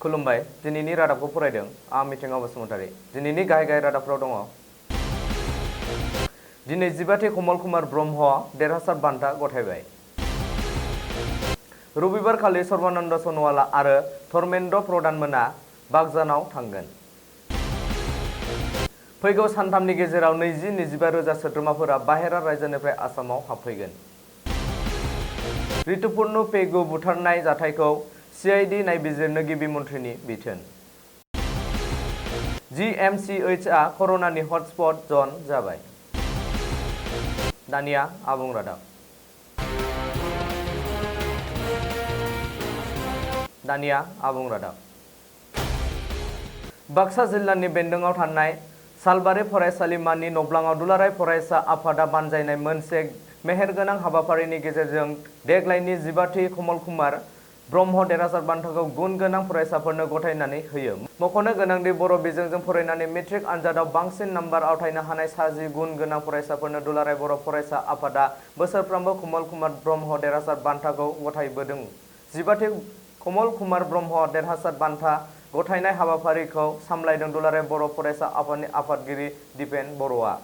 खुलुमबाय दिनैनि रादाबखौ फरायदों आं मिथिंगा बसुमतारी। दिनैनि गाहाय रादाबफोराव दङ। दिनै 15थि कमल कुमार ब्रह्म देरहासार बान्था गथायबाय। रबिबारखालि सर्बानन्द सनवाला आरो धर्मेन्द्र प्रधानमोना बागजानाव थांगोन। फैगौ सानथामनि गेजेराव 20-25 रोजा सोद्रोमाफोरा बाहेरा रायजोनिफ्राय आसामाव हाबफैगोन। ऋतुपर्न पेगु बुथारनाय जाथायखौ CID नायबिजिरनो गिबि मन्थ्रिनि बिथोन। GMCHआ कर'नानि हटस्पट जन जाबाय। दानिया आबुं रादाब। बाक्सा जिल्लानि बेन्दोङाव थानाय सालबारि फरायसालिमानि नब्लाङाव दुलाराय फरायसा आफादा बानजायनाय मोनसे मेहेरगोनां हाबाफारिनि गेजेरजों देग्लायनि 15थि कमल कुमार ब्रह्म देरहासार बान्थाखौ गुन गोनां फरायसाफोरनो गथायनानै होयो। मख'नो गोनांदि बर' बिजोंजों फरायनानै मेट्रिक आनजादाव बांसिन नाम्बार आवथायनो हानाय 60 गुन गोनां फरायसाफोरनो दुलाराय बर' फरायसा आफादा बोसोरफ्रोमबो कमल कुमार ब्रह्म देरहासार बान्थाखौ गथायबोदों। 15थि कमल कुमार ब्रह्म देरहासार बान्था गथायनाय हाबाफारिखौ सामलायदों दुलाराय बर' फरायसा आफादनि आफादगिरि दिपेन बर'आ।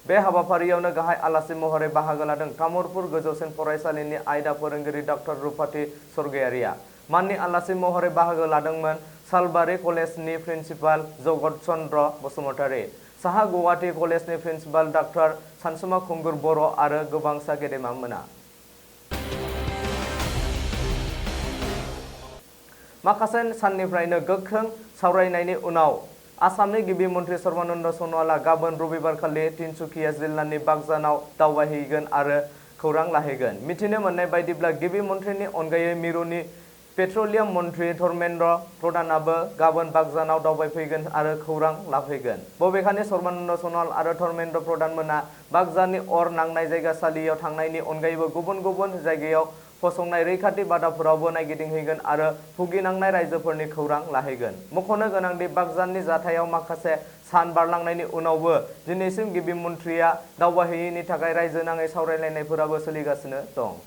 बे हाबाफारियावनो गाहाय आलासि महरै बाहागो लादों तामुलपुर गोजौसिन फरायसालिनि आयदा फोरोंगिरि डॉ रुपाथि सरगयारिया। माननि आलासि महरै बाहागो लादोंमोन सालबारि कलेजनि प्रिन्सिपाल जगत चन्द्र बसुमतारी, साहा गुवाहाटी कलेजनि प्रिन्सिपाल डॉ सानसुमा खुंगुर बर' आरो गोबांसा गेदेमा मोना। माखासे साननिफ्रायनो गोख्रों सावरायनायनि उनाव आसामनि गिबि मन्थ्रि सर्बानन्द सनवाला गाबोन रबिबारखालि तिनसुकिया जिल्लानि बागजानाव दावबायहैगोन आरो खौरां लाहैगोन। मिथिनो मोननाय बायदिब्ला गिबि मन्थ्रिनि अनगायै मिरुनि पेट्रलियाम मन्थ्रि धर्मेन्द्र प्रधानाबो गाबोन बागजानाव दावबायफैगोन आरो खौरां लाफैगोन। बबेखानि सर्बानन्द सनवाल आरो धर्मेन्द्र प्रधानमोना बागजानि अर नांनाय जायगासालियाव थांनायनि अनगायैबो गुबुन गुबुन जायगायाव फसंनाय रैखाथि बादाफोरावबो नायगिदिंहैगोन आरो भुगिनांनाय रायजोफोरनि खौरां लाहैगोन। मख'नो गोनांदि बागजाननि जाथायाव माखासे सान बारलांनायनि उनावबो दिनैसिम गिबि मन्थ्रिया दावबायहैयैनि थाखाय रायजो नाङै सावरायलायनायफोराबो सोलिगासिनो दं।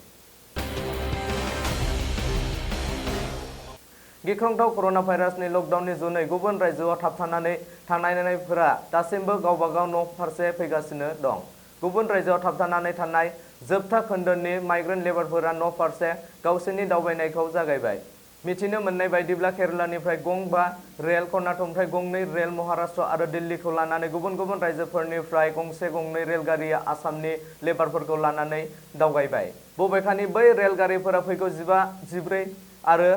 गिख्रंथाव कर'ना भाइरासनि लकडाउननि जुनै गुबुन रायजोआव थाबथानानै थानायफोरा दासिमबो गावबागाव न' फारसे फैगासिनो दं। गुबुन रायजोआव थाबथानानै थानाय जोबथा खोन्दोनि माइग्रेन्ट लेबारफोरा न' फारसे गावसोरनि दावबायनायखौ जागायबाय। मिथिनो मोननाय बायदिब्ला केरालानिफ्राय गं-5 रेल, कर्नाटकनिफ्राय गं-2 रेल, महाराष्ट्र आरो दिल्लीखौ लानानै गुबुन गुबुन रायजोफोरनिफ्राय गंसे-गंनै रेलगारिया आसामनि लेबारफोरखौ लानानै दावगायबाय। बबेखानि बै रेलगारिफोरा फैगौ 15, 14 आरो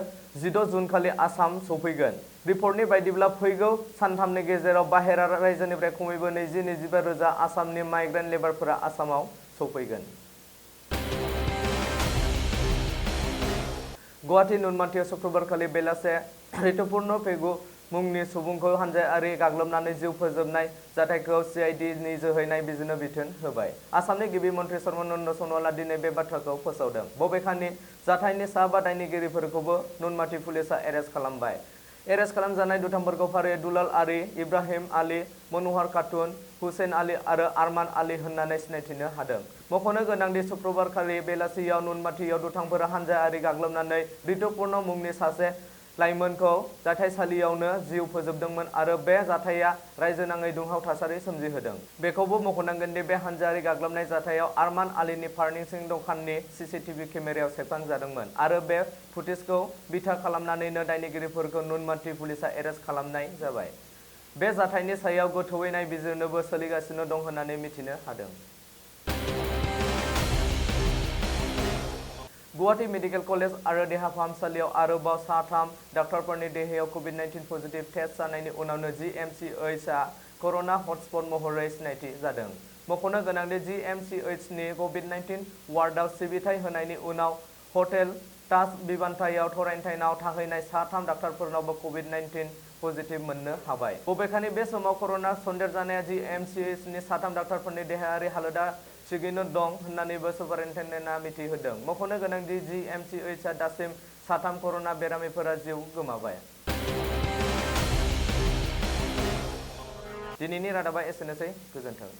16 जुनखालि आसाम सौफैगोन। रिपर्टनि बायदिब्ला फैगौ सानथामनि गेजेराव बाहेरा रायजोनिफ्राय खमैबो 20-25 रोजा आसामनि माइग्रेन्ट लेबारफोरा आसामाव सौफैगोन। गुवाहाटी नुनमाथियाव शुक्रबारखालि बेलासे ऋतुपर्न पेगु मुंनि सुबुंखौ हानजायारि गाग्लोबनानै जिउ फोजोबनाय जाथायखौ CID नि जोहै नायबिजिरनो बिथोन होबाय। आसामनि गिबि मन्थ्रि सर्बानन्द सनवाला दिनै बे बाथ्राखौ फोसावदों। बबेखानि जाथायनि सा 5 दायनिगिरिफोरखौबो नुनमाथि पुलिसआ एरेस्ट खालामबाय। एरेस्ट खालामजानाय दुथांफोरखौ फारियै दुलाल आली, इब्राहिम आली, मनोहर खातुन, हुसैन आली आरो आरमान आली होननानै सिनायथिनो हादों। मख'नो गोनांदि शुक्रबारखालि बेलासियाव नुनमाथियाव दुथांफोरा हानजायारि गाग्लोबनानै ऋतुपर्न मुंनि सासे लाइमोनखौ जाथायसालियावनो जिउ फोजोबदोंमोन आरो बे जाथाया रायजोनाङै दुंहाव थासारि सोमजिहोदों। बेखौबो मख'नांगोनदि बे हानजायारि गाग्लोबनाय जाथायाव आरमान आलीनि फार्निशिं दखाननि CCTV केमेरायाव सेबखांजादोंमोन आरो बे फुटेजखौ बिथा खालामनानैनो दायनिगिरिफोरखौ नुनमाथि पुलिसआ एरेस्ट खालामनाय जाबाय। बे जाथायनि सायाव गोथौयै नायबिजिरनोबो सोलिगासिनो दं होननानै मिथिनो हादों। गुवाहाटी मेडिकेल कलेज आरो देहा फाहामसालियाव आरोबाव सा 3 डाक्टारफोरनि देहायाव COVID-19 पजिटिभ टेस्ट जानायनि उनावनो GMCHआ कर'ना हटस्पट महरै सिनायथि जादों। मख'नो गोनांदि GMCHनि COVID-19 वार्डआव सिबिथाय होनायनि उनाव हटेल ताज बिबान्थायाव क्वारेन्टाइनआव थाहैनाय सा 3 डाक्टारफोरनावबो COVID-19 पजिटिभ मोननो हाबाय। बबेखानि बे समाव कर'ना सन्देरजानाय GMCHनि सा 3 डाक्टारफोरनि देहायारि हालोदा थिगैनो दं होननानैबो सुपारिनटेन्डेन्टआ मिथिहोदों। मख'नो गोनांदि GMCHआ दासिम सा 3 कर'ना बेरामिफोरा जिउ गोमाबाय। दिनैनि रादाबा एसेनोसै। गोजोन्थों।